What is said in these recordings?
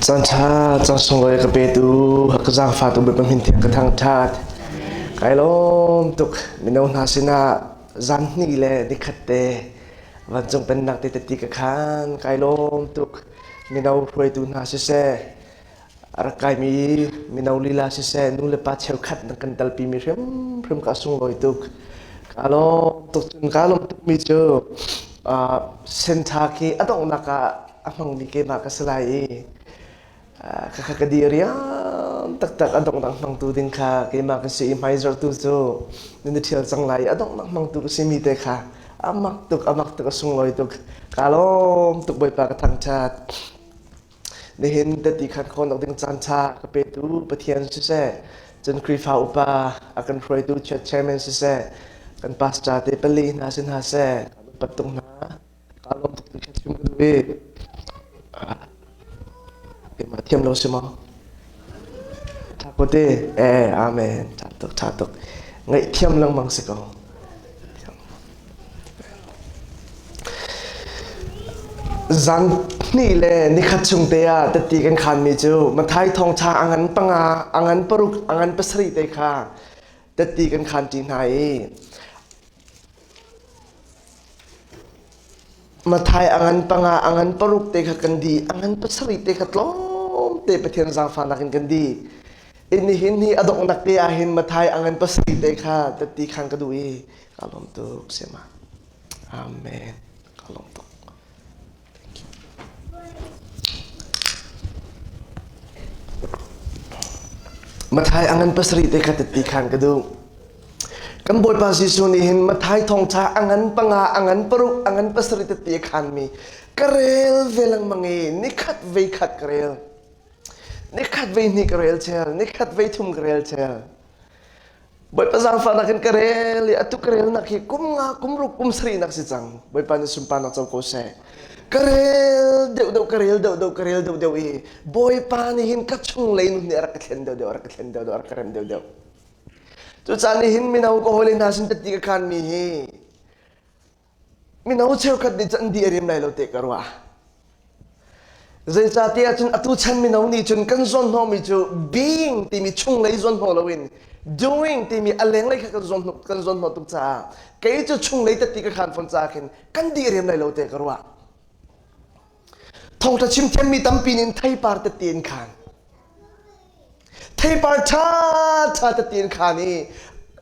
Caan ṭha, caan sunglawi ka petu, ka zaangfahtu Bawipa min thiang ka thangṭhat. Kai lawm tuk mino hna sinah zan hnih le nikhat te vancung pennak te tati ka khan. Kai lawm tuk mino hruaitu hna siseh, a rak kaimi mino lila siseh, nu le pa cheukhat nan kan talpimi hrimhrim ka sunglawi tuk. Ka lawm tuk cun ka lawm tukmi cu senṭha khi a donghnak ah a hmangmi keimah ka si lai i khakha ka dir riam taktak a donghnak hmangtu ding kha keimah ka si i hmaizarhtu cu nan i ṭhial cang lai i a donghnak hmangtu ka simi te kha a mak tuk a mak tuk a sunglawi tuk ka lawm tuk Bawipa ka thangṭhat nihin tati khan khawnak ding caan ṭha ka petu Pathian siseh cun Khrihfa upa a kan hruaitu church chairman siseh kan pastor te pali hna si hna seh kan upat tuk hna Kaa lawm tuk ti kha chim ka duh i keimah thiam lo si maw? Ṭha ko te. Eh, amen. Ṭha tuk, ṭha tuk. Ngaihthiam lengmang si ko. Zan hnih le nikhat chung te ah tati kan khanmi cu Mathai thawngṭha a ngan panga, a ngan paruk, a ngan pasarih te kha tati kan khan ṭi hna i Mathai a ngan panga, a ngan paruk te kha kan di, a ngan pasarih te kha tlawmte Pathian zaangfahnak in kan di. I nihin hi a donghnak te ah hin Mathai a ngan pasarih te kha tati khan ka duh i ka lawm tuk sema. Amen. Ka lawm tuk. Thank you. Mathai a ngan pasarih te kha tati khan ka duh. Kan Bawipa Jesuh nih hin Mathai thawngṭha a ngan panga, a ngan paruk, a ngan pasarih tete a khanmi ka rel ve lengmang i nikhat vei khat ka rel. Nikhat vei hnih ka rel chel, nikhat vei thum ka rel chel. Bawipa zaangfahnak in ka rel i atu ka relnak hi kum nga, kum ruk, kum sarihnak si cang. Bawipa nih sunparnak co ko seh. Ka rel deuhdeuh, ka rel deuhdeuh, ka rel deuhdeuh i Bawipa nih hin ka chunglei nun nih a rak ka thlen deuhdeuh, a rak ka thlen deuhdeuh, a rak ka rem deuhdeuh. Cucaah nihin mino ka hawile hna sin tati ka khanmi hi mino cheukhat nih cun an di a rem lai lo te ka ruah. Zeicahtiah cun atu chan mino nih cun kan zawnhnawhmi cu being timi chunglei zawnhnawh loin doing timi a lenglei kha kan zawnhnawh kan zawnhnawh tuk caah kei cu chunglei tati ka khan fawn caah khin kan di rem lai lo te ka ruah. Thawngṭha chim thiammi tampi nih theipar tete in khan Theipar ṭhaṭha tete in khan i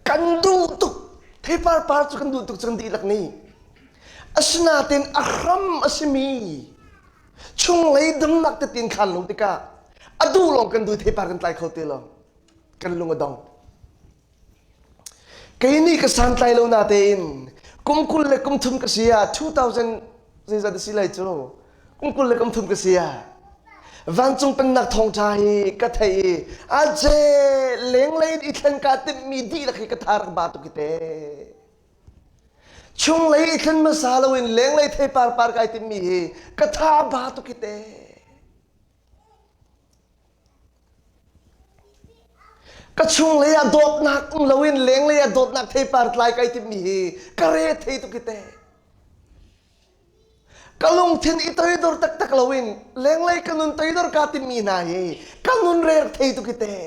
kan duh tuk. Theipar par cu kan duh tuk cang dihlak nih. Asinain a hram a simi chunglei damnak tete in khan lo tikah a duh lawng kan duh theipar kan tlai kho ti lo. Kan lung a dong. Kei nih ka santlai lo natein kum 20 le kum thum ka si ah 2000 zeizat a si lai cu kum 20 le kum thum ka si ah vancung pennak thawngṭha hi ka theih i a ce lenglei in i thlen kaa timhmi dihlak hi ka tha rak ba tuk i te chunglei i thlen hmasa loin lenglei theipar par kai timhmi hi ka tha ba tuk i te Ka chunglei ah dawtnak um loin lenglei ah dawtnak theipar tlai kai timmi hi ka re thei tuk hi teh. Ka lungthin i toidor taktak loin lenglei ka nun toidor kaa timmi hna hi ka nun rer thei tuk hi teh.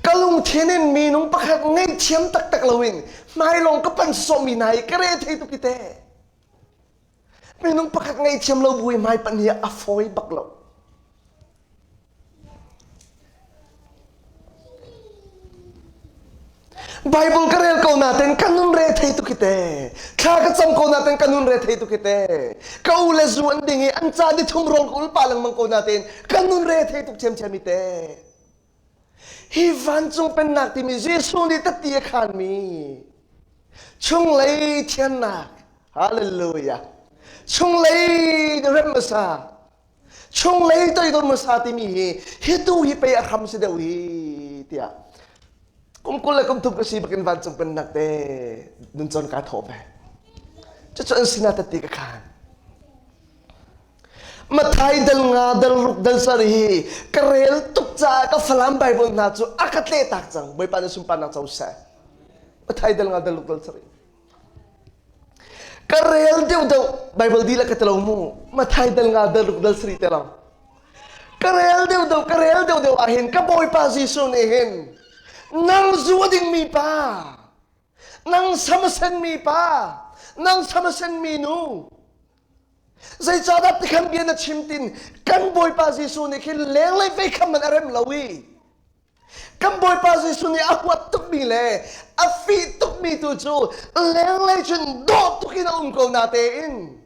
Ka lungthin in minung pakhat ngaihthiam taktak loin hmailawng ka pan sawhmi hna hi ka re thei tuk hi teh. Minung pakhat ngaihthiam lo bu i hmaipanh hi a fawi bak lo. Bible ka rel ko naten ka nun re thei tuk hi te. Thla ka cam ko naten ka nun re thei tuk hi te. Ka u le zu an ding i an ca ni thum rawl ka ul pa lengmang ko naten ka nun re thei tuk ṭhiamṭhiam hi te. Hi vancung pennak timi Jesuh nih tatti a khanmi chunglei thiannak hallelujah chunglei rem hmasa chunglei toidor hmasa timi hi hi tu hi pei a hram si deuh hi tiah kum 20 le kum thum ka si bakin vancung pennak te nun con kaa thawh ve cucu an sinah tatti ka khan Mathai dal nga dal ruk dal sarih hi ka rel tuk caah ka Falam Bible hna cu a ka tlehtak cang. Bawipa nih sunparnak co seh. Mathai dal nga dal ruk dal sarih. Ka rel deuh deuh Bible dihlak ka telo mu. Mathai dal nga dal ruk dal sari te lo. Ka rel deuh deuh ka rel deuh deuh ahhin ka Bawipa Jesuh nih hin nang zu a dingmi pa nang sam a senmi pa nang sam a senmi nu zeicahdah tikhan bia na chim tin kan Bawipa Jesuh nih khin lenglei vei kham man a rem lo i Kan Bawipa Jesuh nih a huat tukmi le a fih tukmi tu cu lenglei cun dawh tuk in a um ko na tein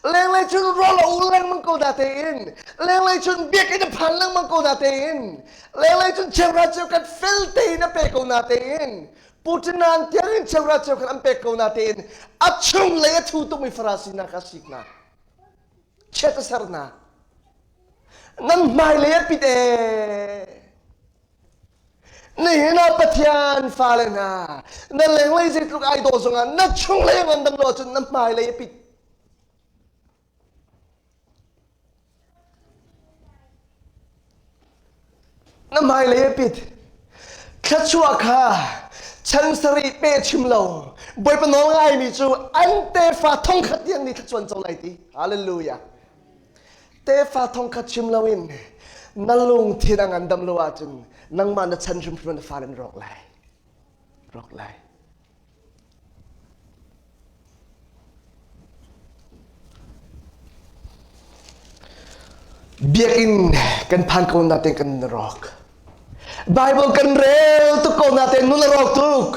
lenglei cun rawl a ul lengmang ko na tein lenglei cun biakinn a phan lengmang ko na tein lenglei cun cheuhra cheukhat fel tein a pe ko na tein Putin tiang in cheuhra cheukhat an pek ko na tein a chunglei a thu tukmi Farasi hna kha sik hna chiat a ser hna Nan hmailei a pit ee. Nihin ah Pathian fale hna, na lenglei zeitluk ai dawh zongah na chunglei a ngandam lo ahcun na hmailei a pit. Na hmailei a pit. Thluachuah kha chan sarih pe chim lo. Bawipa nawl ngaimi cu an tefa thongkhat tiang nih thluachuah an co lai ti. Hallelujah. Tefa thongkhat chim loin na lungthin a ngandam lo ahcun nangmah na chan hrimhrim na fale an rawk lai. Rawk lai. Biakinn kan phan ko natein kan rawk. Bible kan rel tuk ko natein nun a rawk tuk.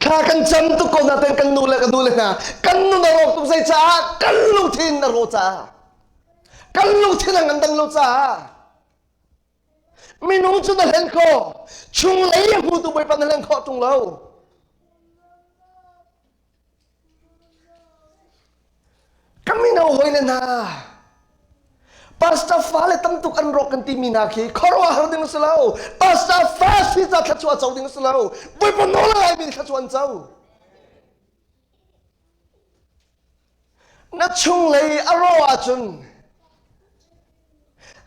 Thla kan cam tuk ko natein kan nu le kan nu le hna kan nun a rawk tuk zeicaah kan lungthin a rawh caah kan lungthin a ngandam lo caah minung cu na hlen khawh chunglei a hmutu Bawipa na hlen khawh ṭung lo. Ka mino hawile hna, pastor fale tam tuk an rawk kan timi hna khi khuaruahhar ding a si lo. Pastor fa si ca thluachuah co ding a si lo. Bawipa nawl a ngaimi thluachuah an co. Na chunglei a rawh ahcun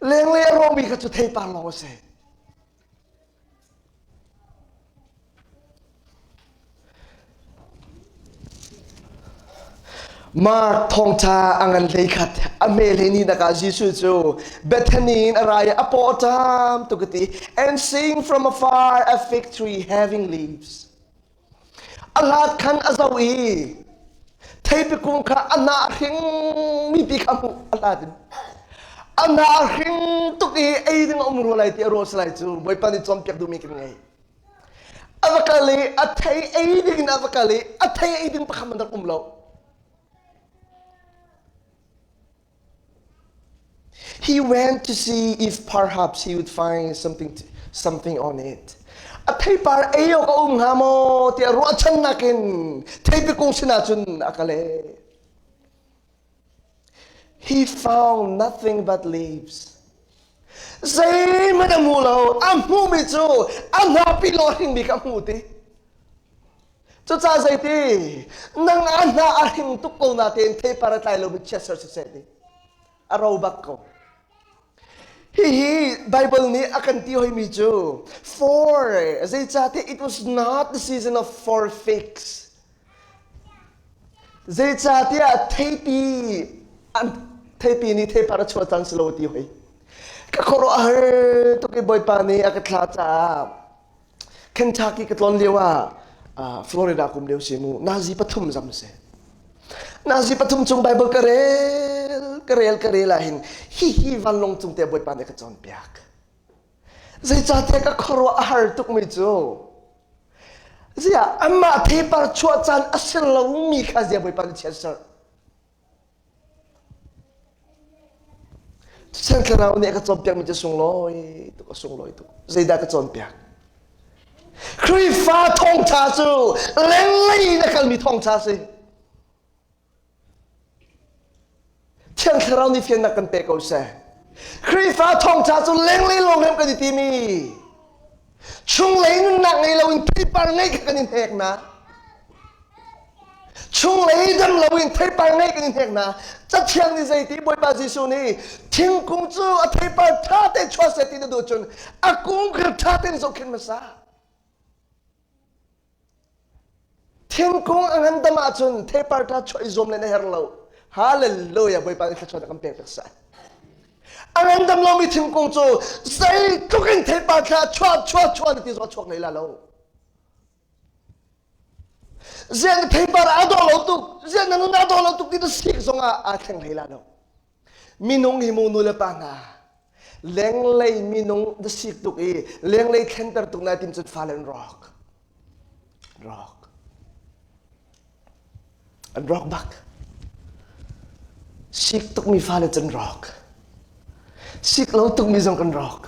lenglei a rawhmi kha cu theipar lawng a si. Mark thawngṭha a ngan hleikhat a hme hleihnih nak ah Jesuh cu Bethany in a ra i a paw a ṭam tuk a ti. And seeing from afar a fig tree having leaves. A hlat khan a zoh i theipi kung kha a hnah hringmi pi kha a hmuh a hlat in. A hnah hring tuk i ei ding a um rua lai ti a ruah si lai cu Bawipa nih cawnpiak duhmi kan ngei. A va kal i a thei ei ding in a va kal i a thei ei ding pakhat man rak um lo. He went to see if perhaps he would find something, to, something on it. A theipar ei awk a um hnga maw tiah ruahchannak in theipi kung sinah cun a kal e. He found nothing but leaves. Zeihmanh a hmu lo. A hmuhmi cu a hnapi lawng a hringmi kha a hmu ti. Cucaah zeiti nang a hna a hring tuk ko natein theipar a tlai lomi chiatser siseh ti. A ro bak ko. Hihi Bible nih a kan ti hoimi cu for zeicahtiah it was not the season of for figs. Zeicahtiah theipi an theipi nih theipar a chuah cang si lo ti hoi. Ka khuaruah a har tuk i Bawipa nih a ka thlah caah Kentucky ka tlawn lio ah Florida kum lio si mu nazi pathum zam si. Nazi pathum chung Bible ka rel ka rel ka rel ah hin hihi vanlawng cung te Bawipa nih a ka cawnpiak. Zeicahtiah ka khuaruah a har tukmi cu ziah amah theipar chuah caan a si lomi kha zia Bawipa nih chiatserh. Thiang Thlarau nih a ka cawnpiakmi cu sunglawi tuk a sunglawi tuk. Zeidah ka cawnpiak? Khrihfa thawngṭha cu lenglei in a kalmi thawngṭha a si. Thiang Thlarau nih fiannak kan pe ko seh. Khrihfa thawngṭha cu lenglei lawng hem kan i timi. Chunglei nunnak ngei loin theipar ngei kha kan i hnek na. Chunglei dam loin theipar ngei kan i hnek na. Cathiang nih zeiti Bawipa Jesuh nih thingkung cu a theipar ṭha tein chuah seh ti na duh cun a kung kha ṭha tein zohkhenh hmasa. Thingkung a ngandam ahcun theipar ṭha chuah i zuam le na herh lo. Hallelujah! Bawipa nih thluachuah na kan pek piak seh. A ngandam lomi thingkung cu zeitluk in theipar thla chuah chuah chuah na ti zong a chuak hlei la lo. Ziang theipar aa dawh lo tuk, ziang na nun aa dawh lo tuk ti na sik zong ah aa thleng hlei la lo. Minung hi mu nu le pa hna, lenglei minung na sik tuk i lenglei thlenter tuk na tim cun fale an rawk. Rawk. An rawk bak. Sik tukmi fale cun rawk. Sik lo tukmi zong kan rawk.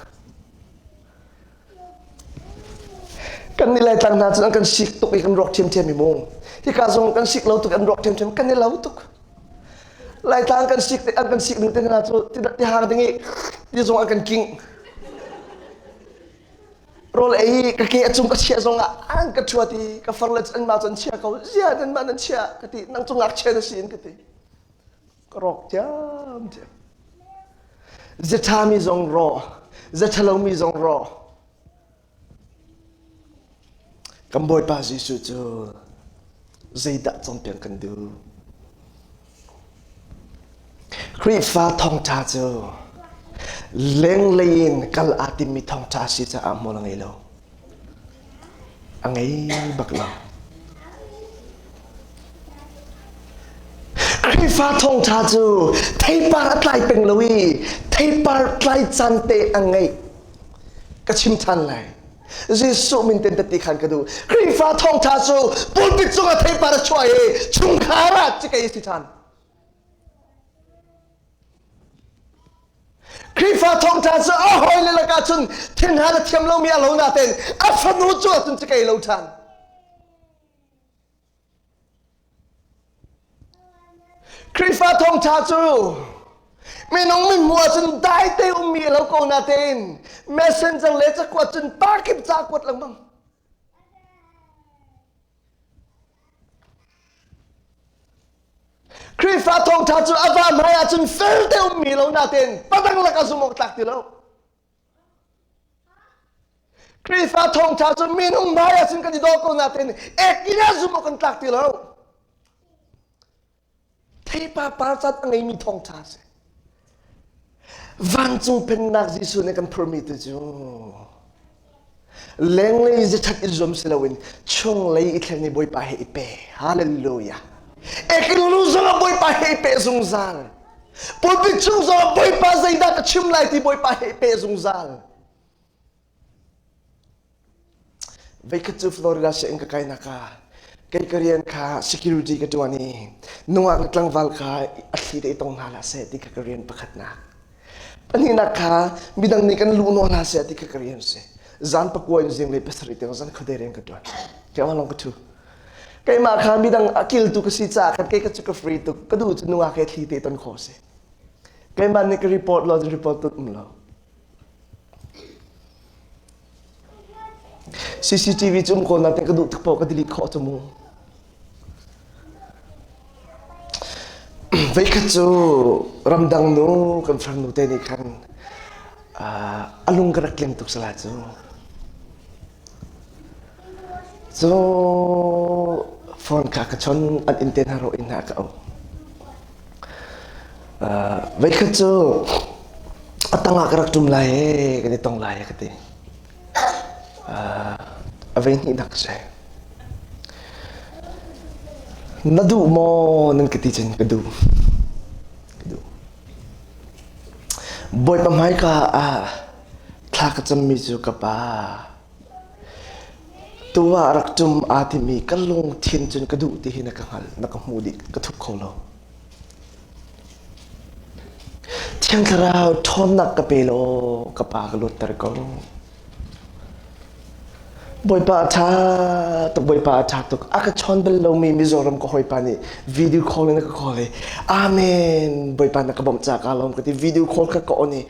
Kan nih Laitlang hna cun an kan sik tuk i kan rawk ṭhiamṭhiam i mu. Hika zong kan sik lo tuk an rawk ṭhiamṭhiam kan i lo tuk. Laitlang kan sik an kan sik ning te hna cu tihang ding i ti zong an kan king. Rawl ei ka ke a cung ka chiah zong ah an ka ṭhuat i ka far le an mah cu an chia ko. Zia nan mah nan chia ka ti nang cu ngakchia na si in ka ti. Ka rawk ṭhiamṭhiam. Ziaṭhami zong rawh, ziaṭhalomi zong rawh. Kan Bawipa Jesuh cu zeidah cawnpiak kan duh? Khrihfa thawngṭha cu lenglei in kal aa timmi thawngṭha a si caah hmual a ngei lo. A ngei bak lo. Khrihfa thawngṭha cu theipar a tlai peng lo i theipar tlai caan te a ngeih. Ka chim ṭhan lai. Jesuh min ten ti khan ka duh. Khrihfa thawngṭha cu pulpit cungah theipar a chuah i chungkhar ah cikei a si ṭhan. Khrihfa thawngṭha cu a hawile lakah cun thinhan a thiam lomi a lo natein a fanu cu ahcun cikei lo ṭhan. Khrihfa thawngṭha cu minung mithmuh ahcun daite ummi a lo ko natein messenger le cakuat cun pa kip ca kuat lengmang. Khrihfa thawngṭha cu a va hmai ahcun felte ummi lo natein padang lakah zumh awk tlak ti lo. Khrihfa thawngṭha cu minung hmai ahcun kan i daw ko natein ekin ah zumh awk kan tlak ti lo. Theipa par cat a ngeimi thawngṭha a si. Vancung pennak Jesuh nih kan phurmi tu cu lenglei ziṭhat i zuam si loin chunglei i thlen i Bawipa he i pe. Hallelujah. Ekin lu zongah Bawipa he i pe zungzal. Pulpit chung zongah Bawipa zeidah ka chim lai ti Bawipa he i pe zungzal. Veikhat cu Florida sianginn ka kainak ah kei ka rian kha security ka ṭuan i nungak le tlangval kha a thli te i tong hna hlah seh ti kha ka rian pakhatnak. Pahnihnak kha midang nih kan luhnawh hna seh ti kha ka rian a si. Zan pakua in zinglei pasarih tiang zan khuadei rian ka ṭuan. Keimah lawng ka ṭhu. Keimah kha midang a kiltu ka si caah khan kei ka cu ka free tuk. Ka duh cu nungak he thli te ton khawh a si. Keimah nih ka report lo report tu um lo. CCTV cu um ko nain ka duh tuk paoh ka delete khawh cu mu. Veikhat cu ramdang nu kan farnu te nih khan a lung ka rak tling tuk sala cu. Cu phone kha ka chon an inn te hna ro inn ah ka um. Veikhat cu a tangah ka rak ṭum lai ee kan i tong lai ka ti. A vei hnihnak si. Na duh maw nan ka ti cun ka duh. Ka duh. Bawipa hmaika ah thla ka cammi cu ka pa Tu ah rak ṭum aa timi ka lungthin cun ka duh ti hi na ka hngalh, na ka hmuh dih, ka thup kho lo. Thiang Thlarau ṭhawnnak ka pe law ka pa ka luatter ko. Bawipa a ṭha tuk, Bawipa a ṭha tuk. A ka chawn bal lomi Mizoram ka hawipa nih video call in a ka call i Amen Bawipa na ka bawmh caah kaa lawm ka ti. Video call kha ka on i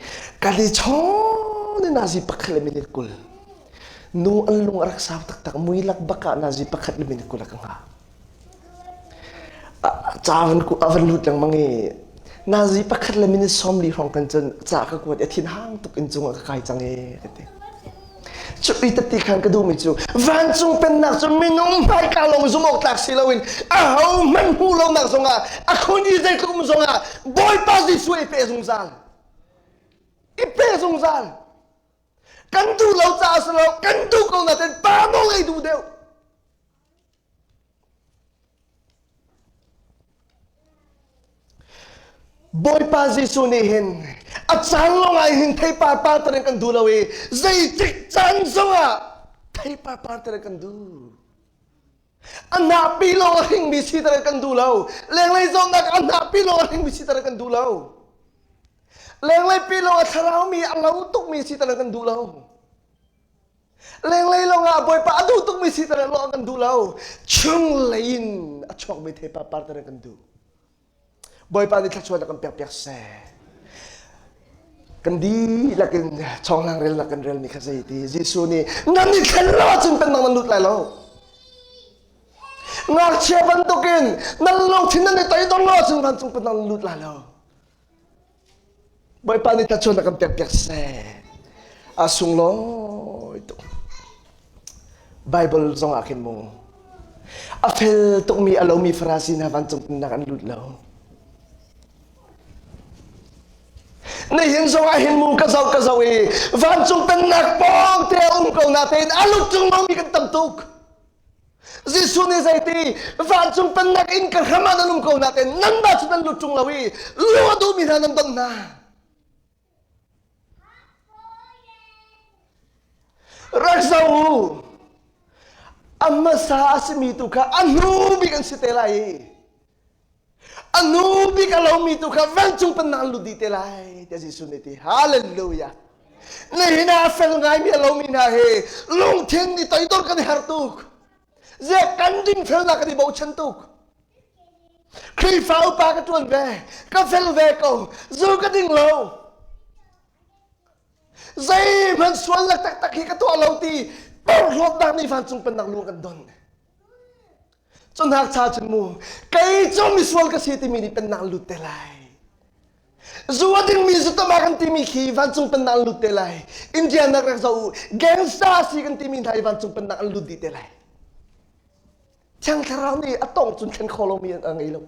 kan i chawn i nazi pakhat le minute 20. Nu an lung a rak sau taktak. Mui lak bak ah nazi pakhat le minute 20 a ka hngah. Ca a van lut lengmang i nazi pakhat le minute 40 hrawng kan cun ca ka kuat i a thin hang tuk in cung ah ka kai cang i ka ti. Cu i tati khan ka duhmi cu vancung pennak cu minung hmaika lawng zumh awk tlak si loin aho hmanh hmuh lonak zongah a khun i zeitluk um zongah Bawipa Jesuh i pe zungzal. I pe zungzal. Kan duh lo caah si lo, kan duh ko nain pa nawl ei duh deuh. Bawipa Jesuh nih hin a caan lawngah hin theipar par terin kan duh lo i zeitik caan zongah theipar par terin kan duh. A hnahpi lawng a hringmi si terin kan duh lo. Lenglei zawtnak a hnahpi lawng a hringmi si terin kan duh lo. Lenglei pi lawng a thlaraumi a lo tukmi si terin kan duh lo. Lenglei lawngah Bawipa a duh tukmi si terin lawng kan duh lo. Chunglei in a chuakmi theipar par terin kan duh. Bawipa nih thluachuahnak kan pek piak seh. Kan dihlak in chawnglang relnak kan relmi kha zei ti Jesuh nih nan i thlen lo ahcun pennak nan lut lai lo. Ngakchia bantukin nan lungthin nan i toidor lo ahcun vancung pennak nan lut lai lo. Bawipa nih thluachuahnak kan pek piak seh. A sunglawi tuk. Bible zong ah khin mu a fel tukmi a lomi Farasi hna vancung pennak an lut lo. Nihin zong ah hin mu ka zoh ka zoh i vancung pennak pawng te a um ko na tein a lut tung lomi kan tam tuk. Jesuh nih zeiti vancung pennak in ka hram ah nan um ko nain nanmah cu nan lut ṭung lo i lung a duhmi hna nan donh hna. Rak zoh u! A hmasa a simi tu kha a hnu bik an si te lai i A nu bik a lomi tu kha vancung pennak an lut dih te lai tiah Jesuh nih ti. Hallelujah. Nihin ah a fel ngaimi a lomi hna hi lungthin i toidor kan i har tuk. Ziah kan dinfelnak kan i bochan tuk. Khrihfa upa ka ṭuan ve, ka fel ve ko, zu ka ding lo. Zeihmanh sualnak taktak hi ka tuah lo ti porhlawtnak nih vancung pennak lu kan don. Cu ngakcha cun mu kei cu misual ka si timi nih pennak lut te lai. Zu a dingmi zu tama kan timi khi vancung pennak an lut te lai. India nak rak zoh u gangsta si kan timi hna i vancung pennak an lut dih te lai. Thiang Thlarau nih a tong cun thlen kho lomi an ngei lo.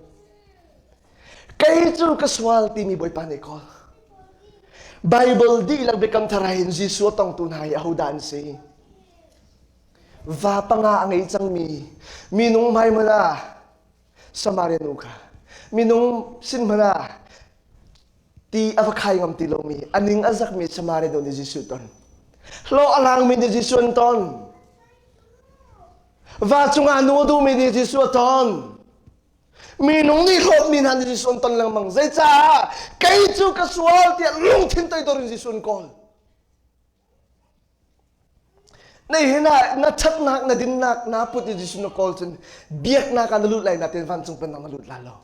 Kei cu ka sual timi Bawipa nih kawl. Bible dihlak biakam thar ah hin Jesuh a tongtu hna hi ahodah an si? Va panga a ngei cangmi minung hmai hmanh ah Samaria nu kha minung sin hmanh ah ti a va khai ngam ti lomi a ning a zakmi Samaria nu nih Jesuh ton. Hlawh a langmi nih Jesuh an ton. Va cungah nu a duhmi nih Jesuh a ton. Minung nih hlawtmi hna nih Jesuh an ton lengmang. Zeicah? Kei cu ka sual tiah lungthin toidor in Jesuh an kawl. Nihin ah na ṭhatnak na dinnak naa put i Jesuh na kawl cun biaknak ah na lut lai natin vancung pennak na lut lai lo.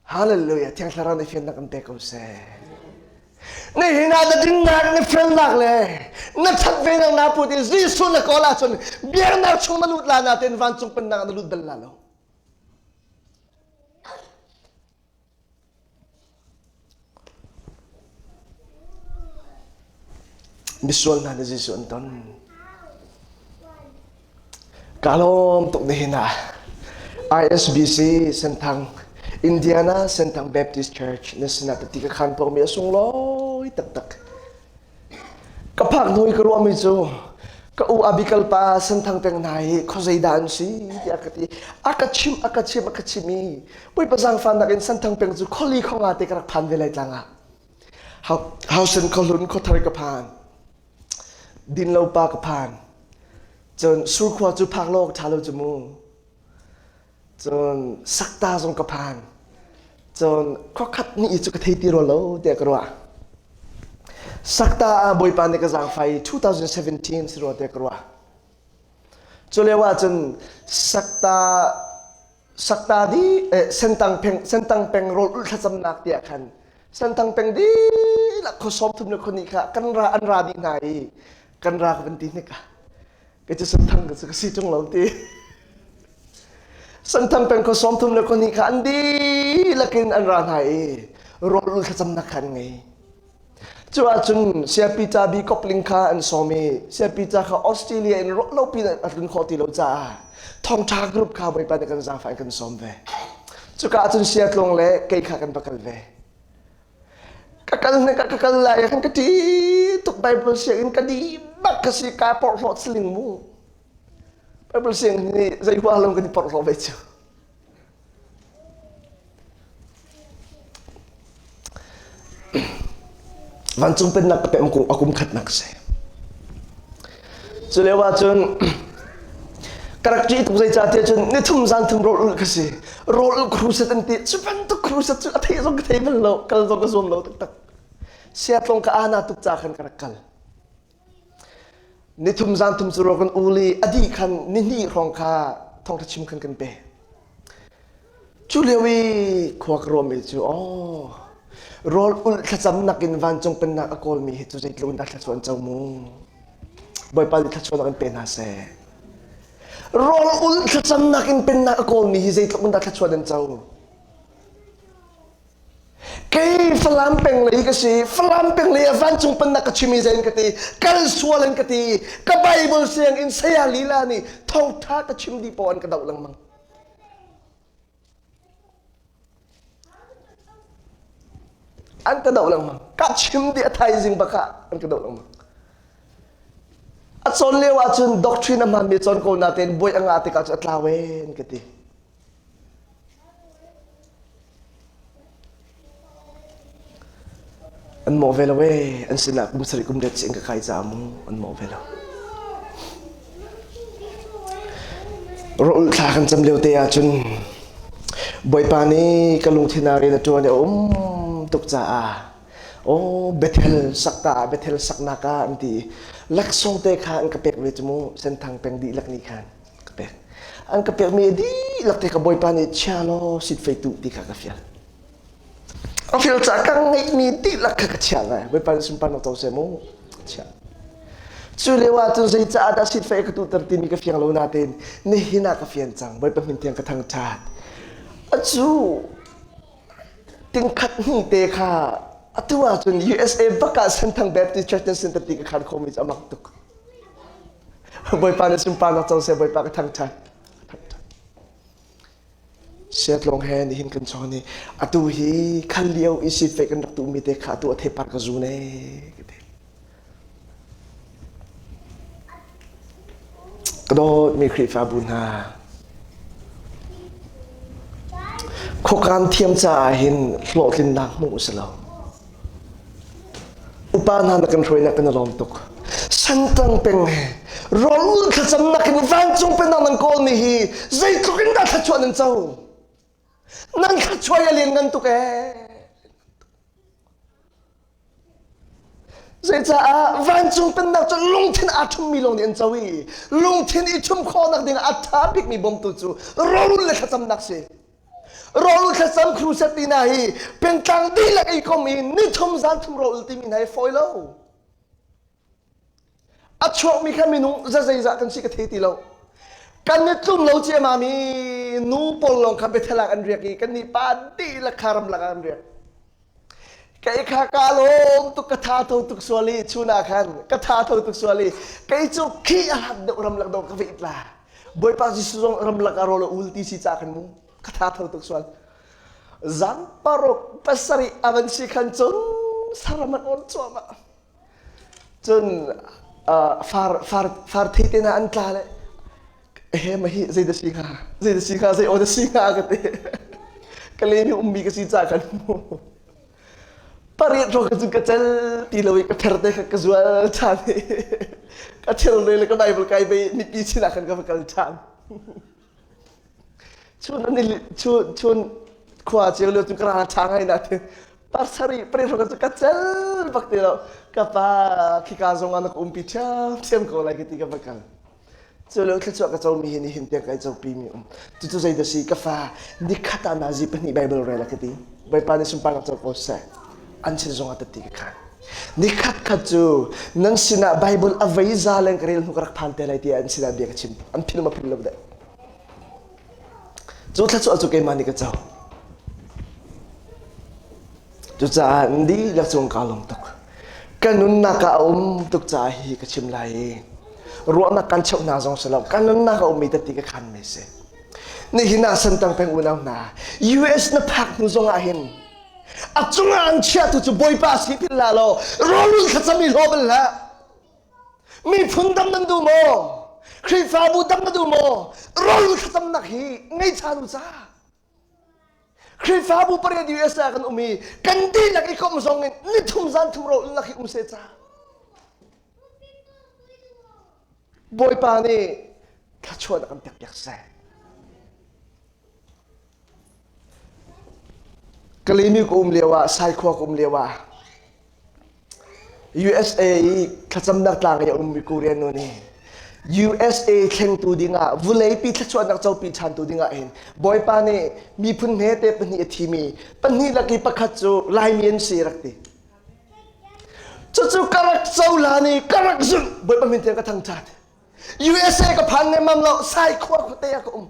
Hallelujah. Thiang Thlarau nih fiannak kan pe ko seh. Nihin ah na dinnak na felnak le na ṭhat venak naa put i Jesuh na kawl ahcun biaknak chung na lut lai natin vancung pennak ah na lut bal lai lo. Misual hna nih Jesuh an ton. Ka lawm tuk nihin ah ISBC Senthang Indiana Senthang Baptist Church na sinah tati ka khan pawngmi a sunglawi taktak. Ka phak hnu i ka ruahmi cu ka u Abikal pa Senthang peng hna hi khuazei dah an si tiah ka ti. A ka chimh, a ka chimh, a ka chimh i Bawipa zaangfahnak in Senthang peng cu khuali khuanga te ka rak phan ve lai tlang ah. Hausen khuahlun khuathar ka phan. Dinlo pa ka phan. Cun Surkhua cu phak lo awk ṭha lo cu mu. Cun Sakta zong ka phan. Cun khuakhat ni cu ka thei ti rua lo tiah ka ruah. Sakta ah Bawipa nih ka zaangfah i 2017 si rua tiah ka ruah. Cu lio ah cun Sakta Sakta di eh, Sentang peng Sentang peng rawl ulh thlacamnak tiah khan Sentang peng dihlak khua sawm thum le khua hnih kha kan ra an ra dih hna i kan ra ka van ti hnik ah kei cu Senthang ka cu ka si ṭung lo ti. Senthang peng khua sawm thum le khua hnih kha an dihlak in an ra hna i rawl ulh thlacamnak kha an ngei. Cu ahcun Siapi ca bi kopling kha an sawm i Siapi ca kha Australia in ruahlopi in a tlun khawh ti lo caah thawngṭha group kha Bawipa nih kan zaangfah in kan sawm ve. Cuka ahcun Siatlung le kei kha kan va kal ve. Ka kal hnik ah ka kal lai ah khan ka ṭi tuk Bible sianginn ka di bak ka si kaa porhlawt saling mu. Bible sianginn hi zei huah lo kan i porhlawh ve cu. Vancung pennak ka pem a kum khatnak si. Cu lio ahcun ka rak ṭih tuk zeicahtiah cun nithum zan thum rawl ulh ka si. Rawl ulh crusade an ti. Cu bantuk crusade cu a theih zong ka thei bal lo. Kal zong ka zuam lo taktak. Siatlong ka ana tuk ca khan ka rak kal. Nithum zan thum cu rawl kan ul i a dih khan nihnih hrawng kha thawngṭha chim khan kan pe. Cu lio i khua ka ruahmi cu aw rawl ulh thlacamnak in vancung pennak a kawlmi hi cu zeitluk in dah thluachuah an co mu. Bawipa nih thluachuahnak in pe hna seh. Rawl ulh thlacamnak in pennak a kawlmi hi zeitluk in dah thluachuah an co. Kei Falam peng lei ka si. Falam peng lei ah vancung pennak ka chim i zei in ka ti. Kal sual in ka ti. Ka Bible sianginn saya lila nih thawngtha ka chim dih poah an ka doh lengmang. An ka doh lengmang. Ka chim dih a thaizing bak ah an ka doh lengmang. A cawn lio ahcun doctrine a hmaanmi cawn ko natein buai a ngah tikah cu a tlau ee an ka ti. An mawh ve lo ee. An sinah kum sarih kum riat in ka kai caah mu an mawh ve lo. Rawl thla kan cam lio te ahcun Bawipa nih ka lungthin ah rian a ṭuan i a um tuk caah aw Bethel sak ta ah Bethel saknak ah an ti i laksawng te kha an ka pek ve cu mu Senthang peng dihlak nih khan. ka pek. An ka pekmi dihlak te ka Bawipa nih chia law sitfei tu ti kha ka fial. A fial caah ka ngeihmi dihlak kha ka chia lai. Bawipa nih sunparnak co seh mu. Chia. Cu lio ah cun zeicaah dah sitfei ka tuhter timi ka fiang lo natein nihin ah ka fian cang. Bawipa min tiang ka thangṭhat. Acu tingkhat hni te kha atu ahcun USA bak ah Senthang Baptist Church Center ti ka khan khomi cu a mak tuk. Bawipa nih sunparnak co seh Bawipa ka thangṭhat. Siatlawng he nihin kan chawn i atu hi khal lio i sifek kan rak tuhmi te kha atu a theipar ka zun ee ka ti. Ka dawtmi Khrihfabu hna, khuakan thiam caah hin hlawhtlinnak hmuh a si lo. Upa hna na kan hruainak kan i lawm tuk. Santang peng he rawl thlacamnak in vancung pennak nan kawlmi hi zeitluk in dah thluachuah nan co? Nan thluachuah a lianngan tuk ee. Zecaah vancung pennak cu lungthin aa ṭhummi lawng nih an co i lungthin i ṭhum khawhnak ding ah a ṭha bikmi bawmtu cu rawl le thlacamnak si. Rawl thlacam crusade ti hna hi pengtlang dihlak i kom i nithum zan thum rawl timi hna hi fawi lo. A chuakmi kha minung zazeizah kan si ka thei ti lo. Kan i tlum lo ciamam i nu pawl lawng kha Bethel ah an riak i kan nih pa dihlak kha ramlak ah an riak. Kei kha ka lawm tuk ka tha tho tuk sual i chun ah khan ka tha tho tuk sual i kei cu khi a hlat deuh ramlak deuh ka veit la. Bawipa Jesuh zong ramlak ah rawl a ul ti si ca khan mu ka tha tho tuk sual. Zan paruk pasarih a van si khan cun saram an on cuahmah. Cun far far far thei te hna an tla le he ma hi zei dah si hnga zei dah si hnga zei aw dah si hnga ka ti. Ka le mi ummi ka si ca khan mu. Pariat hrawng ka cu ka cel ti lo i ka pher te kha ka zual ṭhan i ka thilri le ka Bible kai ve mipi sinah khan ka va kal ṭhan. Chun an i chun chun khua cio lio cu ka ral ṭha ngai na ti pasarih pariat hrawng cu ka cel bak ti lo ka pa khika zong ah na ka umpi ṭhiamṭhiam ko lai ka ti ka va kal. Cu lio thluachuah ka comi hi nihin tiang kai copi mi um. Cucu zei dah si ka fa nikhat ah nazi pahnih Bible rel a ka ti. Bawipa nih sunparnak co ko seh. An sin zong ah tatti ka khan. Nikhat khat cu nan sinah Bible a vei za leng ka rel hnu ka rak phan te lai tiah an sinah bia ka chim. An phil ma phil lo deh. Cu thluachuah cu keimah nih ka co. Cucaah dihlak cung kaa lawm tuk. Ka nunnak ah a um tuk caah hi ka chim lai i ruahnak kan cheuh hna zong si lo ka nunnak a ummi tati ka khanmi si. Nihin ah Santang peng unau hna US na phak hnu zong ah hin a cungah an chiahtu cu Bawipa si philh hlah law rawlul thlacam i hlaw bal hlah. Miphun dam nan duh maw? Khrihfabu dam na duh maw? Rawlul thlacamnak hi ngei chan u ca. Khrihfabu pariat US ah kan um i kan dihlak i komh zong in nithum zan thum ro lak hi um se ca. Bawipa nih thluachuah a kan pek piak seh. Kalimi ka um lio ah, Saikhua ka um lio ah, USA i thlacamnak tlang i a ummi Korean nu nih USA thlengtu dingah vuleipi thluachuahnak copi ṭhantu dingah hin Bawipa nih miphun hmete pahnih a thimi pahnih lak i pakhat cu Laimi an si rak ti. Cucu ka rak cohlan i ka rak zumh Bawipa min tiang ka thangṭhat. USA ka phan nemmam lo Saikhua khuate ah ka um.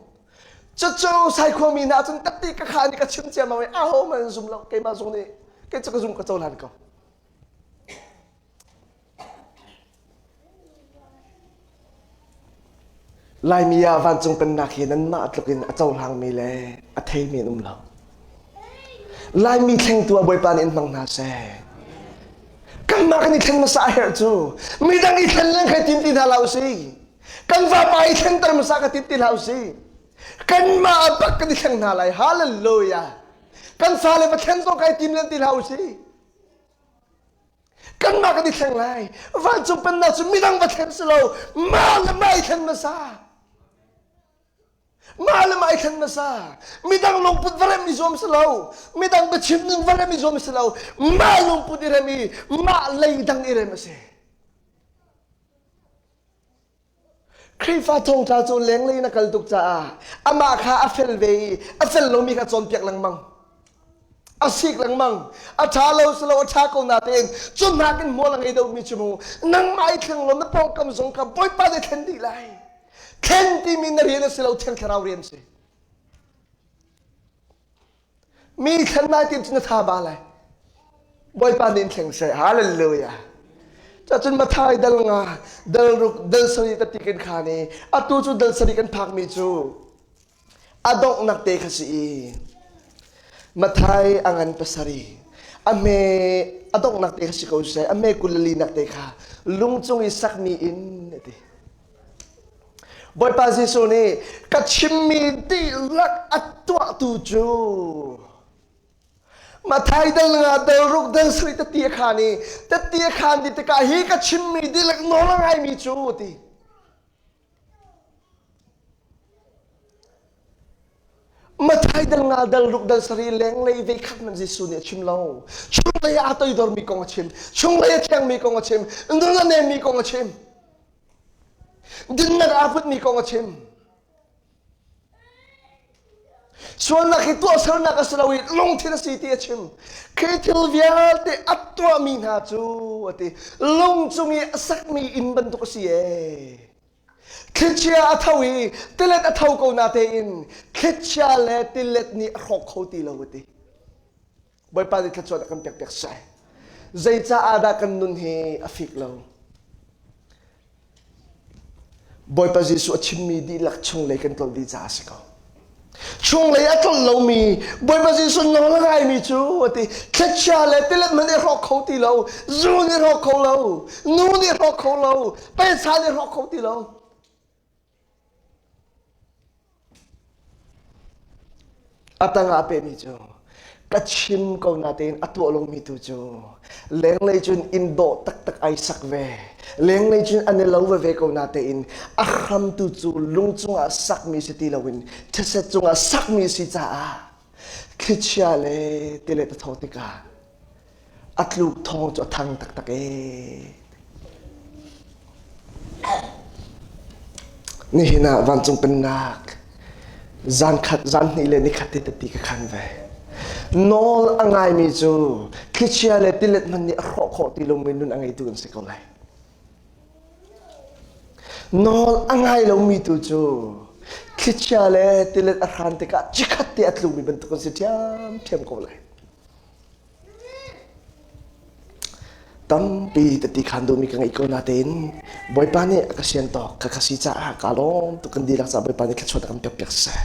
Cucu Saikhua mi hna cun ka ti ka kha nih ka chim ciammam i ahohmanh an zum lo keimah zong nih kei cu ka zum ka cohlan ko. Laimi ah vancung pennak hi nanmah tluk in a cohlangmi le a theimi an um lo. Laimi thlengtu ah Bawipa nih in hmang hna seh. Kanmah kan i thlen hmasa a herh cu. Midang i thlen leng khai tim ti hna hlah usih. Kan vapa i thlenter hmasa ka tim ti hlah usih. Kanmah ah bak kan i thleng hna lai. Hallelujah. Kan fale va thlen zong kai tim len ti hlah usih. Kanmah kan i thleng lai. Vancung pennak cu midang va thlen si lo. Mah le mah i thlen hmasa. Mah le mah i thlen hmasa. Midang lungput va rem i zuam si lo. Midang biachim ning va rem i zuam si lo. Mah lungput i rem i mah lei dang i rem a si. Khrihfa thawngṭha cu lenglei in a kal tuk caah amah kha a fel ve i a fel lomi kha cawnpiak lengmang. A sik lengmang. A ṭha lo si lo a ṭha ko natein cu nakin hmual a ngei deuhmi cu mu nangmah i thleng law na pawngkam zong kha Bawipa nih thlen dih lai. Thlen timi na rian a si lo Thiang Thlarau rian a si. Mi thlen lai tim cu na tha ba lai. Bawipa nih in thleng seh. Hallelujah. Cacun Mathai dal nga, dal ruk, dal sarih tati kan khan i atu cu dal sarih kan phakmi cu a donghnak te kha si i Mathai a ngan pasarih a hme a donghnak te kha si ko seh a hme kulali nak te kha lung cung i sakmi inn a ti. Bawipa Jesuh nih ka chimmi dihlak a tuahtu cu Mathai dal nga dal ruk dal sarih tati a khan i tati a khan ti tikah hi ka chimmi dihlak nawl a ngaimi cu ti. Mathai dal nga dal ruk dal sarih lenglei ve khat man Jesuh nih a chim lo. Chunglei ah aa toidormi kong a chim. Chunglei a thiangmi kong a chim. Nun a nemmi kong a chim. Dinnak aa putmi kong a chim. Sualnak hi tuahsernak a si lo i lungthin a si ti a chim. Khi thil vialte a tuahmi hna cu a ti. Lung cung i a sakmi inn bantuk a si ee. Thlichia a tho i tilet a tho ko natein thlichia le tilet nih a hrawk kho ti lo a ti. Bawipa nih thluachuah a kan pek piak sai. Zeicaah dah kan nun hi a fik lo? Bawipa Jesuh a chimmi dihlak chunglei kan tlolh dih caah a si ko. Chunglei a tlolh lomi Bawipa Jesuh nawl a ngaimi cu a ti thlichia le tilet hmanh nih hrawk kho ti lo, zu nih hrawk kho lo, nu nih hrawk kho lo, pesa nih hrawk kho ti lo. A tangah a pehmi cu ka chim ko natein a tuah lomi tu cu lenglei cun inn dawh taktak ai sak ve lenglei cun an i lo veve ko natein a hramtu cu lung cungah sakmi si ti loin these cungah sakmi si caah thlichia le tilet a tho tikah a tluk thawng cu a thang taktak ee. Nihin ah vancung pennak zan khat zan hnih le nikhat te tati ka khan ve. Nawl a ngaimi cu thlichia le tilet hmanh nih a hrawh khawh ti lomi nun a ngeitu an si ko lai. Nawl a ngai lomi tu cu thlichia le tilet a hran tikah cikhat te a tlumi bantuk an si ṭhiamṭhiam ko lai. Tampi tati khan duhmi ka ngeih ko natein Bawipa nih a ka sian tawk ka ka si caah ka lawm tuk kan dihlak caah Bawipa nih thluachuah kan pek piak siseh.